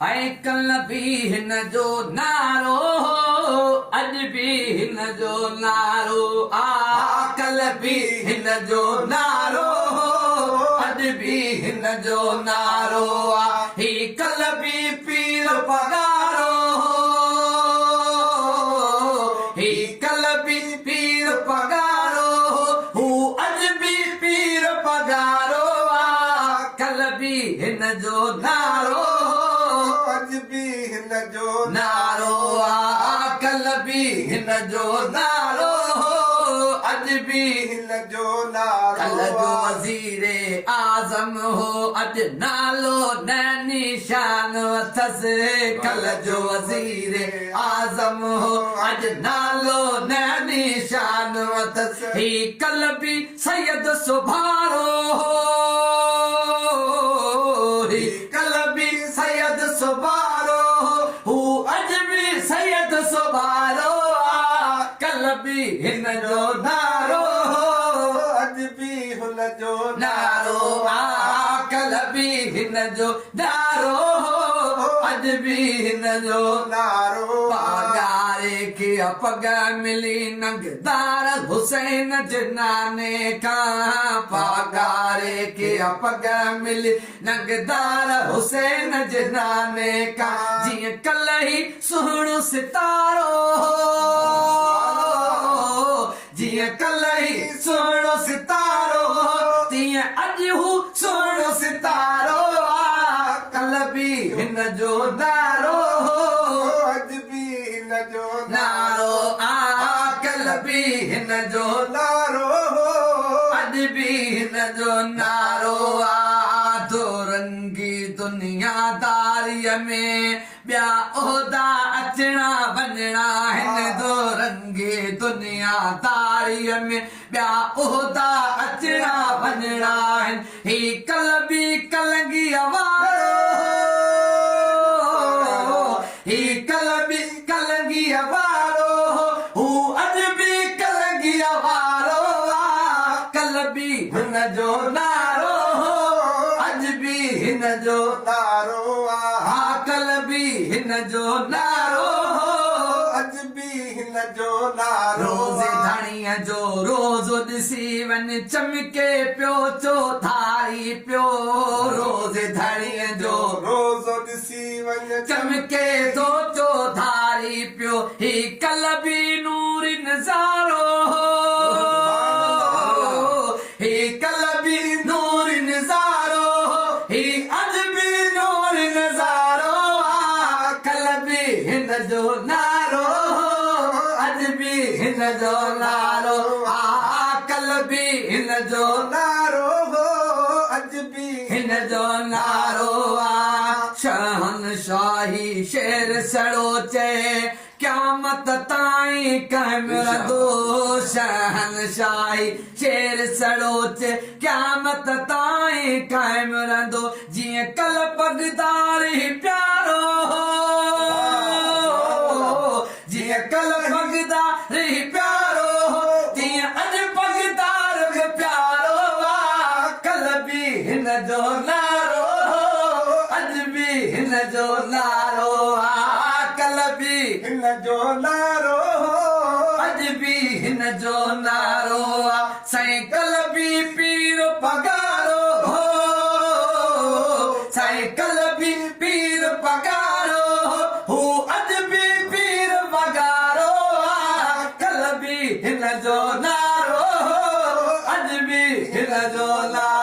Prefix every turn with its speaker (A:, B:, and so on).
A: ۽ ڪلهه به هن جو نعرو هو، اڄ به هن جو نعرو آ. ڪلهه به هن جو نعرو هو، اڄ به هن جو نعرو آ. هي ڪلهه به پير پڳارو هو، هي ڪلهه به پير پڳارو هو، هو اڄ به پير پڳارو آ. ڪلهه به هن جو نعرو هو،
B: اڄ به هن جو
A: نعرو آ. ڪلهه به هن جو نعرو هو، اڄ به
B: هن جو نعرو
A: ڪلهه جو
B: آ.
A: وزير اعظم هو، اڄ نالو نه نشان اٿس. ڪلهه جو وزير اعظم هو، اڄ نالو نه نشان اٿس. هي ڪلهه به سيد سڀارو هو، هي ڪلهه به سيد سڀارو هو، هو اڄ به سيد سڀارو آ. ڪلهه به هن جو نعرو هو،
B: اڄ به هن جو
A: نعرو آ. ڪلهه به هن جو نعرو هو، اڄ به هن جو
B: نعرو آ.
A: پاڳاري کي پڳ ملي ننگدار حسين جي ناني کان. پاڳاري کي پڳ ملي ننگدار حسين جي ناني کان. جيئن ڪلهه هي سهڻو ستارو هو، جيئن ڪلهه هي سهڻو ستارو هو، تيئن اڄ هو سهڻو ستارو آ. ڪلهه به هن جو نعرو هو،
B: اڄ به هن جو
A: نعرو آ. ڪلهه به هن جو
B: نعرو هو،
A: اڄ به هن جو نعرو آ. دورنگي دنياداريء ۾ ٻيا عهدا اچڻا وڃڻا آهن. دورنگي دنياداريء ۾ ٻيا عهدا اچڻا وڃڻا آهن. هي ڪلهه به ڪلنگيء وارو هو، هي ڪلهه به ڪلنگيء وارو هو، هو اڄ به ڪلنگيء وارو آ. ڪلهه به هن جو نعرو هو، اڄ به هن جو
B: نعرو آ.
A: ها ڪلهه به هن جو نعرو هو،
B: اڄ به هن جو نعرو
A: روز
B: آ.
A: ڌڻيء جو روزو ڏسي وڃ چمڪي پيو چوڌاري پيو. روز ڌڻيء جو
B: روزو ڏسي وڃ
A: چمڪي ٿو چوڌاري پيو. هي ڪلهه به نوري نظارو هو، هي ڪلهه به نوري نظارو هو، هي اڄ به نوري نظارو آ. ڪلهه به هن جو نعرو هو، اڄ به هن جو نعرو آ. ڪلهه به هن جو
B: نعرو هو، اڄ به
A: هن جو نعرو آ. شهنشاهي شعر سڙو چئي، قيامت تائين قائم رهندو. شهنشاهي شعر سڙو چئي، قيامت تائين قائم رهندو. جيئن ڪلهه پڳدار هي پيارو هو، جيئن ڪلهه پڳدار هي پيارو هو، تيئن اڄ پڳدار به پيارو آ. ڪلهه به هن جو نعرو هو، اڄ به هن جو نعرو آ. ڪلهه به
B: هن جو نعرو هو،
A: اڄ به هن جو نعرو آ. سائين ڪلهه به پير پڳارو هو، سائين ڪلهه به پير پڳارو هو، هو اڄ به پير پڳارو آ. ڪلهه به هن جو نعرو هو، اڄ به هن جو نعرو.